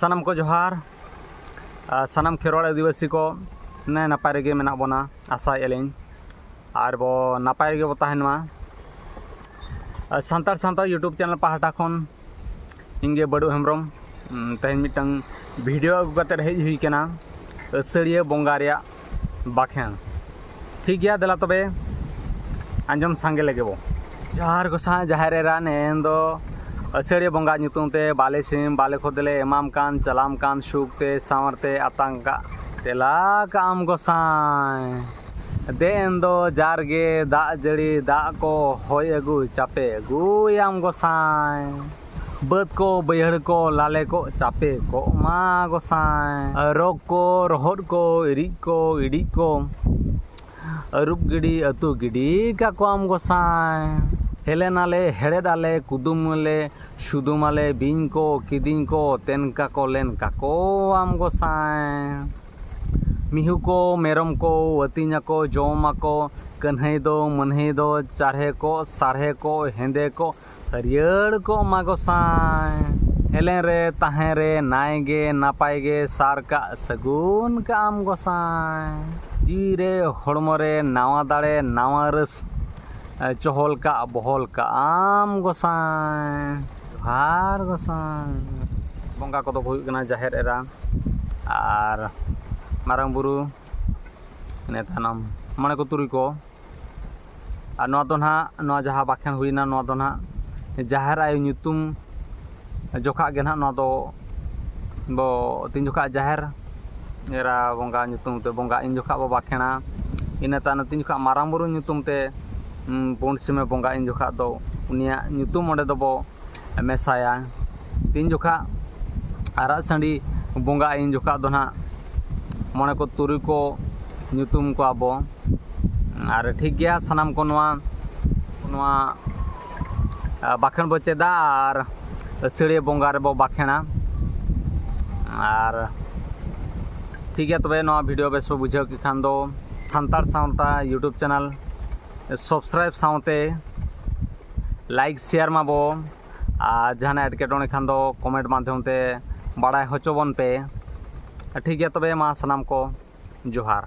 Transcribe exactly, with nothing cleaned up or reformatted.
ᱥᱟᱱᱟᱢ ᱠᱚ ᱡᱚᱦᱟᱨ᱾ ᱟᱨ ᱥᱟᱱᱟᱢ ᱠᱷᱮᱨᱣᱟᱲ ᱟᱹᱫᱤᱵᱟᱹᱥᱤ ᱠᱚ ᱱᱟᱭ ᱱᱟᱯᱟᱭ ᱨᱮᱜᱮ ᱢᱮᱱᱟᱜ ᱵᱚᱱᱟ, ᱟᱥᱟᱭᱮᱫᱼᱟ ᱞᱤᱧ ᱟᱨ ᱵᱚ ᱱᱟᱯᱟᱭ ᱨᱮᱜᱮ ᱵᱚ ᱛᱟᱦᱮᱱ ᱢᱟ᱾ ᱟᱨ ᱥᱟᱱᱛᱟᱲ ᱥᱟᱶᱛᱟ YouTube ᱪᱮᱱᱮᱞ ᱯᱟᱦᱴᱟ ᱠᱷᱚᱱ ᱤᱧ ᱜᱮ ᱵᱟᱹᱰᱩ ᱦᱮᱢᱵᱨᱚᱢ, ᱩᱸ, ᱛᱮᱦᱮᱧ ᱢᱤᱫᱴᱟᱝ ᱵᱷᱤᱰᱤᱭᱳ ᱟᱹᱜᱩ ᱠᱟᱛᱮ ᱦᱮᱡ ᱦᱩᱭ ᱠᱟᱱᱟ ᱟᱹᱥᱟᱹᱲᱤᱭᱟᱹ ᱵᱚᱸᱜᱟ ᱨᱮᱭᱟᱜ ᱵᱟᱠᱷᱮᱬ᱾ ᱴᱷᱤᱠ ᱜᱮᱭᱟ, ᱫᱮᱞᱟ ᱛᱚᱵᱮ ᱟᱸᱡᱚᱢ ᱥᱟᱸᱜᱮ ᱞᱮᱜᱮ ᱵᱚ᱾ ᱡᱚᱦᱟᱨ ᱜᱚᱸᱥᱟᱭ ᱡᱟᱦᱮᱨ ᱮᱨᱟ, ᱱᱮᱱ ᱫᱚ ᱟᱹᱥᱟᱹᱲᱤᱭᱟᱹ ᱵᱚᱸᱜᱟ ᱧᱩᱛᱩᱢ ᱛᱮ ᱵᱟᱞᱮ ᱥᱤᱢ ᱵᱟᱞᱮ ᱠᱷᱚᱫᱮ ᱞᱮ ᱮᱢᱟᱢ ᱠᱟᱱ, ᱪᱟᱞᱟᱢ ᱠᱟᱱ ᱥᱩᱠ ᱛᱮ ᱥᱟᱶᱟᱨ ᱛᱮ ᱟᱛᱟᱝ ᱠᱟᱜ ᱛᱮᱞᱟ ᱠᱟᱜ ᱟᱢ ᱜᱚᱸᱥᱟᱭ᱾ ᱫᱮᱱ ᱫᱚ ᱡᱟᱨᱜᱮ ᱫᱟᱜ ᱡᱟᱹᱲᱤ ᱫᱟᱜ ᱠᱚ ᱦᱚᱭ ᱟᱹᱜᱩ ᱪᱟᱯᱮ ᱟᱹᱜᱩᱭᱟᱢ ᱜᱚᱸᱥᱟᱭ᱾ ᱵᱟᱹᱫᱽ ᱠᱚ ᱵᱟᱹᱭᱦᱟᱹᱲ ᱠᱚ ᱞᱟᱞᱮ ᱠᱚᱜ ᱪᱟᱯᱮ ᱠᱚᱜ ᱢᱟ ᱜᱚᱸᱥᱟᱭ᱾ ᱨᱚᱜᱽ ᱠᱚ ᱨᱚᱦᱚᱫ ᱠᱚ ᱤᱨᱤᱡ ᱠᱚ ᱤᱰᱤᱡ ᱠᱚ ᱟᱹᱨᱩᱵ ᱜᱤᱰᱤ ᱟᱹᱛᱩ ᱜᱤᱰᱤ ᱠᱟᱠᱚᱣᱟᱢ ᱜᱚᱸᱥᱟᱭ᱾ ᱦᱮᱞᱮᱱᱟᱞᱮ ᱦᱮᱲᱮᱫ ᱟᱞᱮ ᱠᱩᱫᱩᱢ ᱟᱞᱮ ᱥᱩᱫᱩᱢ ᱟᱞᱮ ᱵᱤᱧ ᱠᱚ ᱠᱤᱫᱤᱧ ᱠᱚ ᱛᱮᱱ ᱠᱟᱠᱚ ᱞᱮᱱ ᱠᱟᱠᱚᱣᱟᱢ ᱜᱚᱸᱥᱟᱭ᱾ ᱢᱤᱦᱩ ᱠᱚ ᱢᱮᱨᱚᱢ ᱠᱚ ᱟᱹᱛᱤᱧ ᱟᱠᱚ ᱡᱚᱢ ᱟᱠᱚ ᱠᱟᱹᱱᱦᱟᱹᱭ ᱫᱚ ᱢᱟᱹᱱᱦᱟᱹᱭ ᱫᱚ ᱪᱟᱨᱦᱮ ᱠᱚ ᱥᱟᱨᱦᱮ ᱠᱚ ᱦᱮᱸᱫᱮ ᱠᱚ ᱦᱟᱹᱨᱭᱟᱹᱲ ᱠᱚᱜ ᱢᱟ ᱜᱚᱸᱥᱟᱭ᱾ ᱦᱮᱞᱮᱱ ᱨᱮ ᱛᱟᱦᱮᱸ ᱨᱮ ᱱᱟᱭ ᱜᱮ ᱱᱟᱯᱟᱭ ᱜᱮ ᱥᱟᱨ ᱠᱟᱜ ᱥᱟᱹᱜᱩᱱ ᱠᱟᱜ ᱟᱢ ᱜᱚᱸᱥᱟᱭ᱾ ᱡᱤᱣᱤ ᱨᱮ ᱦᱚᱲᱢᱚ ᱨᱮ ᱱᱟᱣᱟ ᱫᱟᱲᱮ ᱱᱟᱣᱟ ᱨᱟᱹᱥ ᱪᱚᱦᱚᱞ ᱠᱟᱜ ᱵᱚᱦᱚᱞ ᱠᱟᱜ ᱟᱢ ᱜᱚᱸᱥᱟᱭ᱾ ᱡᱚᱦᱟᱨ ᱜᱚᱸᱥᱟᱭ᱾ ᱵᱚᱸᱜᱟ ᱠᱚᱫᱚ ᱠᱚ ᱦᱩᱭᱩᱜ ᱠᱟᱱᱟ ᱡᱟᱦᱮᱨ ᱮᱨᱟ ᱟᱨ ᱢᱟᱨᱟᱝ ᱵᱩᱨᱩ, ᱤᱱᱟᱹ ᱛᱟᱭᱱᱚᱢ ᱢᱚᱬᱮ ᱠᱚ ᱛᱩᱨᱩᱭ ᱠᱚ᱾ ᱟᱨ ᱱᱚᱣᱟ ᱫᱚ ᱱᱟᱦᱟᱜ, ᱱᱚᱣᱟ ᱡᱟᱦᱟᱸ ᱵᱟᱠᱷᱮᱬ ᱦᱩᱭᱱᱟ, ᱱᱚᱣᱟ ᱫᱚ ᱱᱟᱦᱟᱜ ᱡᱟᱦᱮᱨ ᱟᱭᱳ ᱧᱩᱛᱩᱢ ᱡᱚᱠᱷᱟᱜ ᱜᱮ ᱱᱟᱦᱟᱜ ᱱᱚᱣᱟ ᱫᱚ ᱵᱚ, ᱛᱤᱱ ᱡᱚᱠᱷᱟᱜ ᱡᱟᱦᱮᱨ ᱮᱨᱟ ᱵᱚᱸᱜᱟ ᱧᱩᱛᱩᱢ ᱛᱮ ᱵᱚᱸᱜᱟ ᱤᱱ ᱡᱚᱠᱷᱟᱜ ᱵᱚ ᱵᱟᱠᱷᱮᱬᱟ᱾ ᱤᱱᱟᱹ ᱛᱟᱭᱱᱚᱢ ᱛᱤᱱ ᱡᱚᱠᱷᱟᱜ ᱢᱟᱨᱟᱝ ᱵᱩᱨᱩ ᱧᱩᱛᱩᱢ ᱛᱮ, ᱩᱸ, ᱯᱩᱸᱰ ᱥᱤᱢᱮ ᱵᱚᱸᱜᱟ ᱤᱱ ᱡᱚᱠᱷᱟᱜ ᱫᱚ ᱩᱱᱤᱭᱟᱜ ᱧᱩᱛᱩᱢ ᱚᱸᱰᱮ ᱫᱚᱵᱚ ᱢᱮᱥᱟᱭᱟ᱾ ᱛᱤᱱ ᱡᱚᱠᱷᱟᱜ ᱟᱨᱟᱜ ᱥᱟᱺᱰᱤ ᱵᱚᱸᱜᱟ ᱤᱱ ᱡᱚᱠᱷᱟᱜ ᱫᱚ ᱱᱟᱦᱟᱜ ᱢᱚᱬᱮ ᱠᱚ ᱛᱩᱨᱩᱭ ᱠᱚ ᱧᱩᱛᱩᱢ ᱠᱚᱣᱟ ᱵᱚ᱾ ᱟᱨ ᱴᱷᱤᱠ ᱜᱮᱭᱟ, ᱥᱟᱱᱟᱢ ᱠᱚ ᱱᱚᱣᱟ, ᱱᱚᱣᱟ, ᱟ, ᱵᱟᱠᱷᱮᱬ ᱵᱚ ᱪᱮᱫᱟ ᱟᱨ ᱟᱹᱥᱟᱹᱲᱤᱭᱟᱹ ᱵᱚᱸᱜᱟ ᱨᱮᱵᱚ ᱵᱟᱠᱷᱮᱬᱟ᱾ ᱟᱨ ᱴᱷᱤᱠ ᱜᱮᱭᱟ, ᱛᱚᱵᱮ ᱱᱚᱣᱟ ᱵᱷᱤᱰᱤᱭᱳ ᱵᱮᱥ ᱯᱮ ᱵᱩᱡᱷᱟᱹᱣ ᱠᱮᱫ ᱠᱷᱟᱱ ᱫᱚ ᱥᱟᱱᱛᱟᱲ ᱥᱟᱶᱛᱟ YouTube ᱪᱮᱱᱮᱞ ᱥᱟᱵᱥᱠᱨᱟᱭᱤᱵ ᱥᱟᱶᱛᱮ ᱞᱟᱭᱤᱠ ᱥᱮᱭᱟᱨ ᱢᱟᱵᱚ, ᱟᱨ ᱡᱟᱦᱟᱱᱟᱜ ᱮᱴᱠᱮᱴᱚᱬᱮ ᱠᱷᱟᱱ ᱫᱚ ᱠᱚᱢᱮᱱᱴ ᱢᱟᱫᱽᱫᱷᱚᱢ ᱛᱮ ᱵᱟᱲᱟᱭ ᱦᱚᱪᱚ ᱵᱚᱱ ᱯᱮ᱾ ᱴᱷᱤᱠ ᱜᱮᱭᱟ, ᱛᱚᱵᱮ ᱢᱟ ᱥᱟᱱᱟᱢ ᱠᱚ ᱡᱚᱦᱟᱨ᱾